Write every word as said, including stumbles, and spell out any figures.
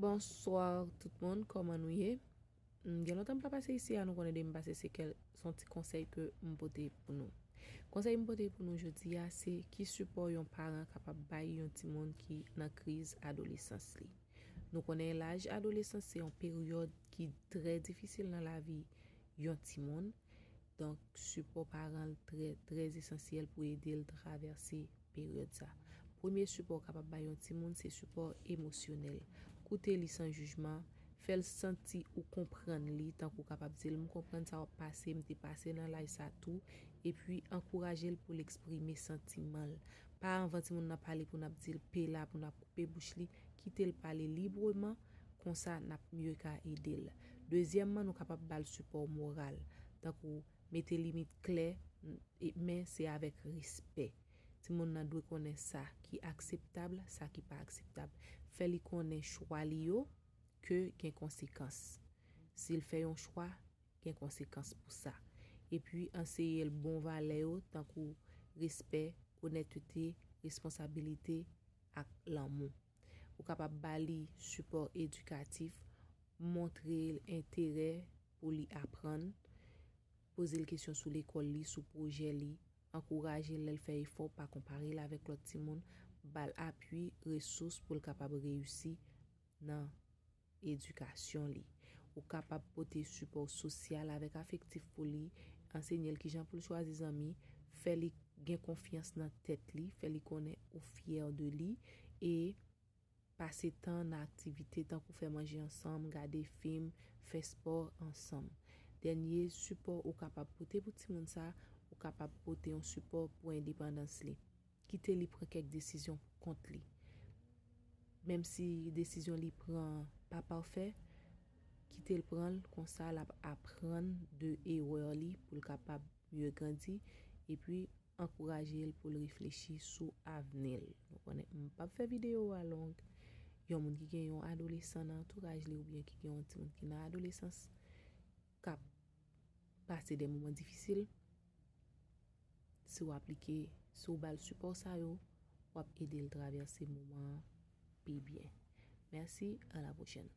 Bonswa tout moun, kòman nou ye? M, gen lontan m pa pase isi a, nou konnen depi m pase se kèl, se yon ti konsèy ke m pote pou nou. Konsèy m pote pou nou jodi a se ki sipò yon paran kapab bay yon timoun ki nan kriz adolesans li. Nou konnen laj adolesans se yon peryòd ki trè difisil nan lavi yon timoun. Donk, sipò paran l trè, trè esansyèl pou ede l travèse peryòd sa. Premye sipò w kapab bay yon timoun se sipò emosyonèl. Koute li san jijman, fè l santi ou konprann li, tankou w kapab di l, "M konprann sa w ap pase, m te pase nan laj sa tou," epi ankouraje l pou l eksprime santiman l. Pa anvan timoun nan pale pou n ap di l "P" la, pou n ap koupe bouch li, kite l pale libreman, konsa n ap mye ka ede l. Dezyèmman, nou kapab ba l sipò moral, tankou mete limit klè, n-, e, men se avèk respè. Timoun nan dwe konnen sa ki akseptab, sa ki pa akseptab. Fè li konnen chwa li yo, ke gen konsekans. Si l fè yon chwa, gen konsekans pou sa. Epi, anseye l bon valè yo, tankou respè, onètete, responsabilite, ak lanmou. Ou kapab ba li sipò edikatif, montre l enterè pou li aprann, poze l kesyon sou lekòl li, sou pwojè li, ankouraje l lè l fè efò, pa konpare l avèk lòt timoun, ba l apui, resous pou l kapab reyisi nan edikasyon li. Ou kapab pote sipò sosyal avèk afektif pou li, ansenye l kijan pou l chwazi zanmi, fè li gen konfyans nan tèt li, fè li konnen ou fyè de li, e pase tan nan aktivite tankou fè manje ansanm, gade fim, fè spò ansanm. Dènye sipò ou kapab pote pou timoun sa, ou kapab pote yon sipò pou endepandans li. Kite li pran kèk desizyon pou kont li. Menm si desizyon li pran pa pafè, kite l pran l, konsa l ap aprann de erè li pou l kapab mye grandi, epi ankouraje l pou l reflechi sou avni l. Nou konnen m p ap fè videyo a long. Yon moun ki gen yon adolesan nan antouraj li oubyen ki gen yon timoun ki nan adolesans k ap pase de moman difisil, si w aplike, si w ba l sipò sa yo, w ap ede l travèse moman an pi byen. Mèsi, a la pwochèn.